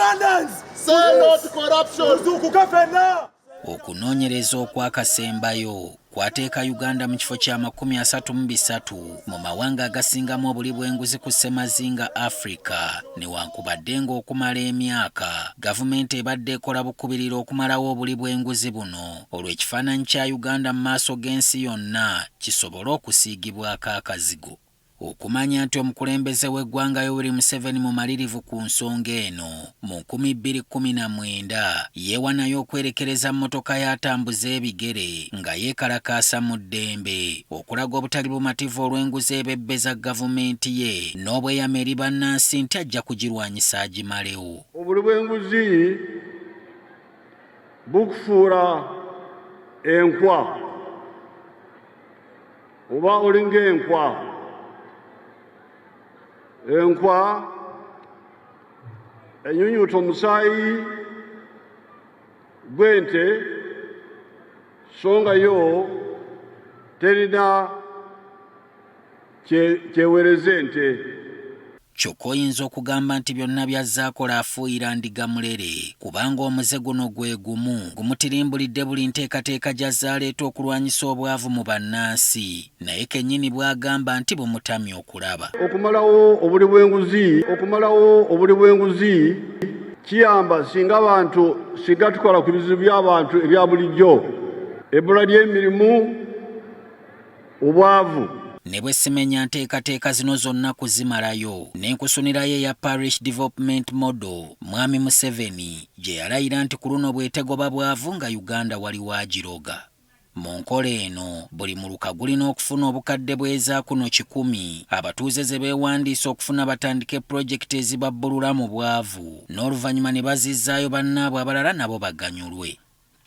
Ugandans! Say no to corruption! Tuzuukuke ffenna! Okunoonyereza okwakasembayo kwateeka Uganda mu kifo kya 33 mu mawanga agasingamu obuli bw'enguzi ku ssemazinga Africa, newankubadde ng'okumala emyaka gavumenti ebadde ekola bukubirira okumalawo obuli bw'enguzi buno, olwo ekifaananyi kya Uganda mu maaso g'ensi yonna kisobole okusiigibwako akazigo. Okumanya nti omukulembeze w'eggwanga Yoweri Museveni mumalirivu ku nsonga eno, mu 2019 yeewanayo okwerekereza mmotoka y'atambuza ebigere nga yeekalakaasa mu ddembe okulaga obutali bumativu olw'enguzi ebebbeza gavumenti ye n'obweyama eri bannansi nti ajja kugirwanyisa agimalewo. Obuli bw'enguzi bukufuula enkwa oba olinga enkwa. Enkwa enyunyuta omusaayi gw'ente, so nga yo terina kyeweereza ente. Kyokka oyinza okugamba nti byonna by'azze akola afuuyira ndiga mulere, kubanga omuze guno gwe gumu gumutirimbulidde buli nteekateeka gy'azze aleeta okulwanyisa obwavu mu bannansi, naye kennyini bw'agamba nti bumutamye okulaba. Okumalawo obuli bw'enguzi, okumalawo obuli bw'enguzi kiyamba singa abantu, singa tukola ku bizibu by'abantu ebya bulijjo, ebbula ly'emirimu, obwavu. Ne bwe simenya nteekateeka zino zonna kuzimalayo, ne nkusunirayo eya Parish Development Model, Mwami Museveni gye yalayira nti ku luno bw'etegoba bwavu nga Uganda waliwo agiroga. Mu nkola eno, buli muluka gulina okufuna obukadde bw'ezaakuno 100 abatuuze ze beewandiisa okufuna batandike pulojekiti ezibabbulula mu bwavu n'oluvannyuma ne bazizzaayo bannaabwe abalala nabo baganyulwe.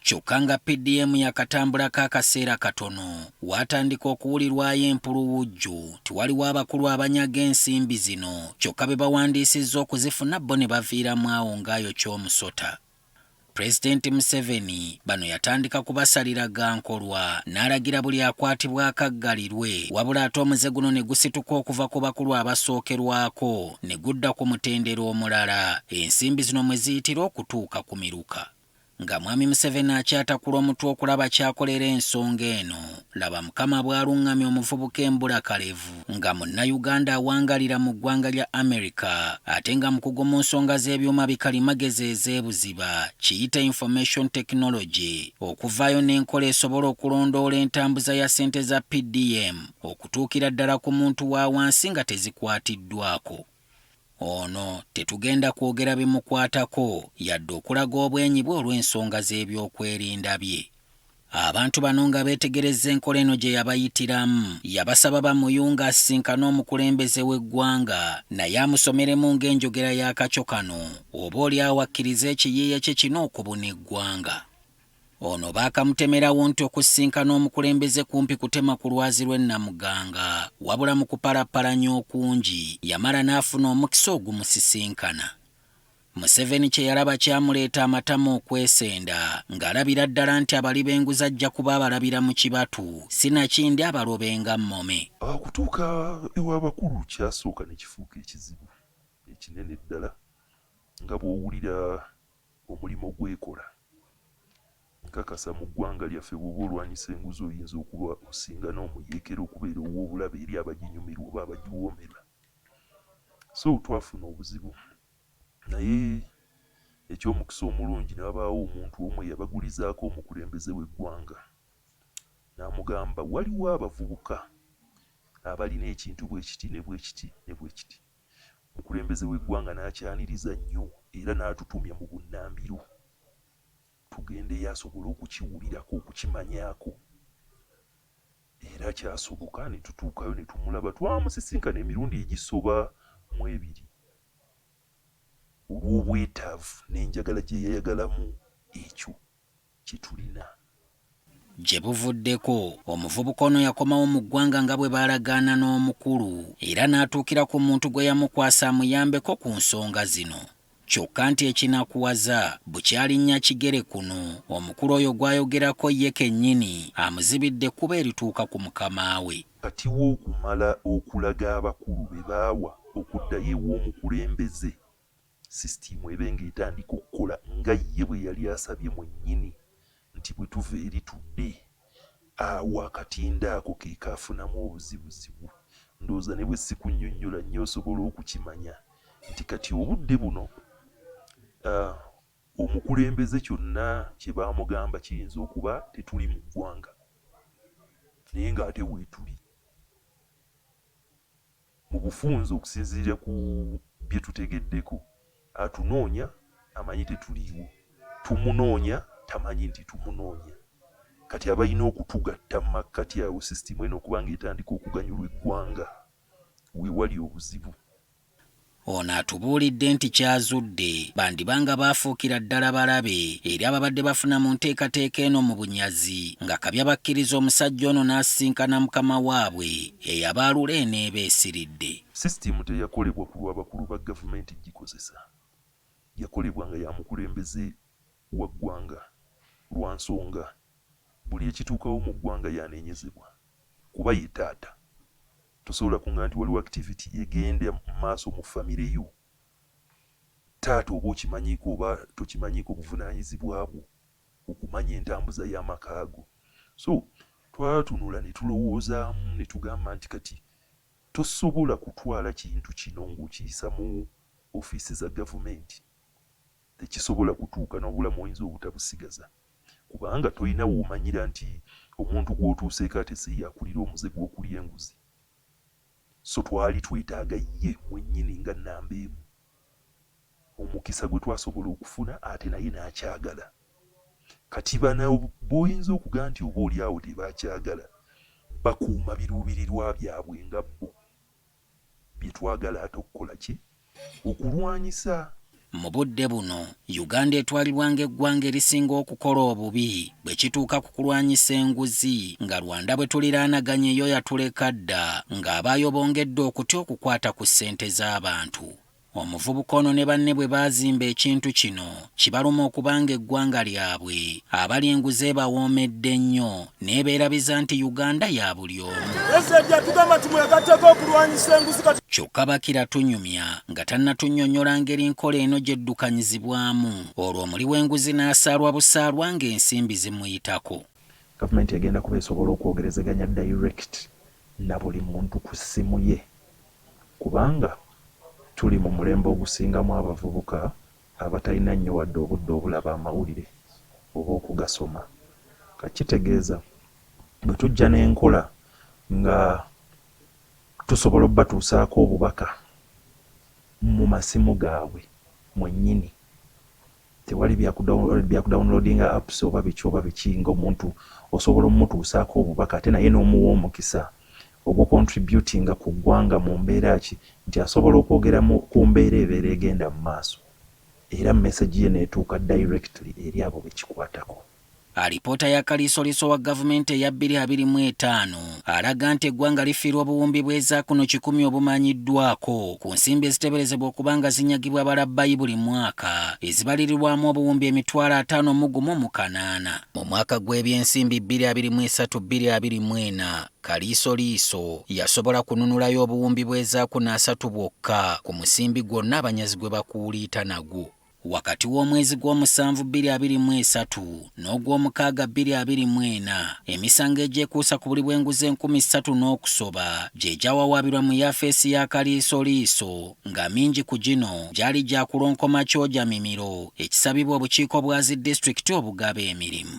Kyokka nga PDM yakatambulako akaseera katono, waatandika okuwulirwayo empuluwujju nti waliwo abakulu abanyaga ensimbi zino kyokka be bawandiisizza okuzifuna bo ne baviiramu awo ng'ayokya omusota. Pulezidenti Museveni bano yatandika kubasalira ga nkolwa n'alagira buli akwatibwako aggalirwe, wabula ate omuze guno ne gusituka okuva ku bakulu abasookerwako ne gudda ku mutendera omulala ensimbi zino mwe ziyitira okutuuka ku miruka. Nga Mwami Museveni akyatakula omutwe okulaba ky'akolera ensonga eno, laba Mukama bw'alungamya omuvubuka embulakalevu nga Munnayuganda awangalira mu ggwanga lya America ate nga mukugu mu nsonga z'ebyuma bikalimagezi ez'ebuziba kiyite Information Technology okuvaayo n'enkola esobola okulondoola entambuza ya ssente za PDM okutuukira ddala ku muntu wa wansi nga tezikwatiddwako. Ono tetugenda kwogera bimukwatako yadde okulaga obwenyi bwe olw'ensonga z'ebyokwerinda bye. Abantu bano nga beetegerezza enkola eno gye yabayitiramu, yabasaba bamuyunge asisinkane omukulembeze w'eggwanga naye amusomeremu ng'enjogera y'akakyo kano oba oli awo akkirize ekiyiiye kye kino okubuna eggwanga. Ono baakamutemerawo nti okusisinkana omukulembeze kumpi kutema ku lwazi lw'e Namuganga, wabula mu kupalappalanya okungi yamala n'afuna omukisa ogumusisinkana. Museveni kye yalaba kyamuleeta amatama okwesenda ng'alabira ddala nti abali b'enguzi ajja kuba abalabira mu kibatu sinakindi abalobe nga mmome. Okutuuka ew'abakulu kyasooka ne kifuuka ekizibu ekinene ddala nga bw'owulira omulimu gwekola. Nkakasa mu ggwanga lyaffe bw'oba olwanyisa enguzi oyinza okuba osinga n'omuyeekera okubeera ow'obulabe eri abaginyumirwa oba abagiwoomerwa. So twafuna obuzibu naye eky'omukisa omulungi ne wabaawo omuntu omu eyabagulizaako omukulembeze w'eggwanga n'amugamba waliwo abavubuka abalina ekintu bwe kiti ne bwe kiti ne bwe kiti. Omukulembeze w'eggwanga n'akyaniriza nnyo era n'atutumya mu bunnambiro tugendeyo asobole okukiwulirako, okukimanyaako. Era kyasoboka ne tutuukayo ne tumulaba. Twamusisinkana emirundi egisoba mu ebiri olw'obwetaavu n'enjagala gye yayagalamu ekyo kye tulina. Gye buvuddeko, omuvubuka ono yakomawo mu ggwanga nga bwe baalagaana n'omukulu era n'atuukira ku muntu gwe yamukwasa amuyambeko ku nsonga zino. Kyokka nti ekinakuwaza, bukyalinnya kigere kuno, omukulu oyo gw'ayogerako ye kennyini amuzibidde ekkubo erituuka ku mukama we. Kati w'okumala okulaga abakulu be baawa okuddayo ew'omukulembeze, Sisitiimu ebe ng'etandika okukola nga ye bwe yali asabye mwennyini nti bwe tuva eri tudde. Awo akatindo ako ke kaafunamu obuzibuzibu. Ndowooza ne bwe sikunnyonnyola nnyo osobola okukimanya nti kati obudde buno uh, omukulembeze kyonna kye baamugamba kiyinza okuba tetuli mu ggwanga naye ng'ate weetuli. Mu bufunze okusinziira ku bye tutegeddeko, atunoonya amanyi tetuliiwo, tumunoonya tamanyi nti tumunoonya. Kati abalina okutugatta mu makkati awo sisitimu eno okuba ng'etandika okuganyulwa eggwanga we wali obuzibu. Ono atubuulidde nti ky'azudde bandiba nga baafuukira ddala balabe eri ababadde bafuna mu nteekateeka eno mu bunyazi nga kabya bakkiriza omusajja ono n'asisinkana mukama waabwe eyabaalula eneeba esiridde. Sisitiimu teyakolebwa ku lwa bakulu ba gavumenti gikozesa, yakolebwa nga ya mukulembeze wa ggwanga lwa nsonga buli ekituukawo mu ggwanga y'anenyezebwa kuba ye taata. Tosobola kungamba nti waliwo activity egenda mu maaso mu famire yo taata oba okimanyiiko oba tokimanyiiko buvunaanyizibwa bwo okumanya entambuza y'amaka go. So twatunula ne tulowoozaamu ne tugamba nti kati tosobola kutwala kintu kino ng'okiyisa mu ofiisi za gavumenti. Tekisobola kutuuka n'obulamu oyinza obutabusigaza kubanga tolina w'omanyira nti omuntu gw'otuuseeko ate si y'akulira omuze gw'okulya enguzi. So twali twetaaga ye mwennyini nga nnamba emu. Omukisa gwe twasobola okufuna ate naye n'akyagala. Kati bano b'oyinza okugamba nti oba oli awo tebakyagala bakuuma biruubirirwa byabwe nga bo. Bye twagala ate okukola ki? Okulwanyisa. Mu budde buno, Uganda etwalibwa ng'eggwanga erisinga okukola obubi bwe kituuka ku kulwanyisa enguzi nga Rwanda bwe tuliraanaganye yo yatuleka dda ng'abaayo bongedde okutya okukwata ku ssente z'abantu. Omuvubuka ono ne banne bwe baazimba ekintu kino kibaluma okuba ng'eggwanga lyabwe abalya enguzi ebawoomedde nnyo n'ebeerabiza nti Uganda ya buli omu. Pulezidenti yatugamba tumwegatteko okulwanyisa enguzi kati. Kyokka bakira tunyumya nga tannatunnyonnyola ngeri nkola eno gy'eddukanyizibwamu olwo omuli w'enguzi n'asaalwa busaalwa ng'ensimbi zimuyitako. Gavumenti egenda kuba esobola okwogerezeganya direct na buli muntu ku ssimu ye kubanga tuli mu mulembe ogusingamu abavubuka abatalina nnyo wadde obudde obulaba amawulire oba okugasoma. Kati kitegeeza bwe tujja n'enkola nga tusobola obatuusaako obubaka mu masimu gaabwe mwennyini. Tewali bya kudownloadinga apps oba biki oba biki nga omuntu osobola omutuusaako obubaka ate naye n'omuwa omukisa ogucontributinga ku ggwanga mu mbeera ki nti asobola okwogera ku mbeera ebeera egenda mu maaso era message ye n'etuuka directly eri abo bekikwatako. Alipoota ya Kaliisoliiso wa gavumenti eya 2025 alaga nti eggwanga lifiirwa obuwumbi bw'ezaakuno 100 obumanyiddwako ku nsimbi eziteeberezebwa okuba nga zinyagibwa balabbayi buli mwaka ezibalirirwamu obuwumbi 518,000. Mu mwaka gw'ebyensimbi 2023 2024 Kaliisoliiso yasobola kununulayo obuwumbi bw'ezaakuno 30 bwokka ku musimbi gwonna abanyazi gwe bakuuliita nagwo. Wakati w'omwezi gw'omusanvu 2023 n'ogw'omukaaga 2024, emisango egyekuusa ku buli bw'enguzi 3000 n'okusoba gye gyawawaabirwa mu yafeesi ya Kaliisoliiso nga mingi ku gino gyali gya kulonkoma kyoja mimiro ekisabibwa obukiiko bwa zi disitulikiti obugaba emirimu.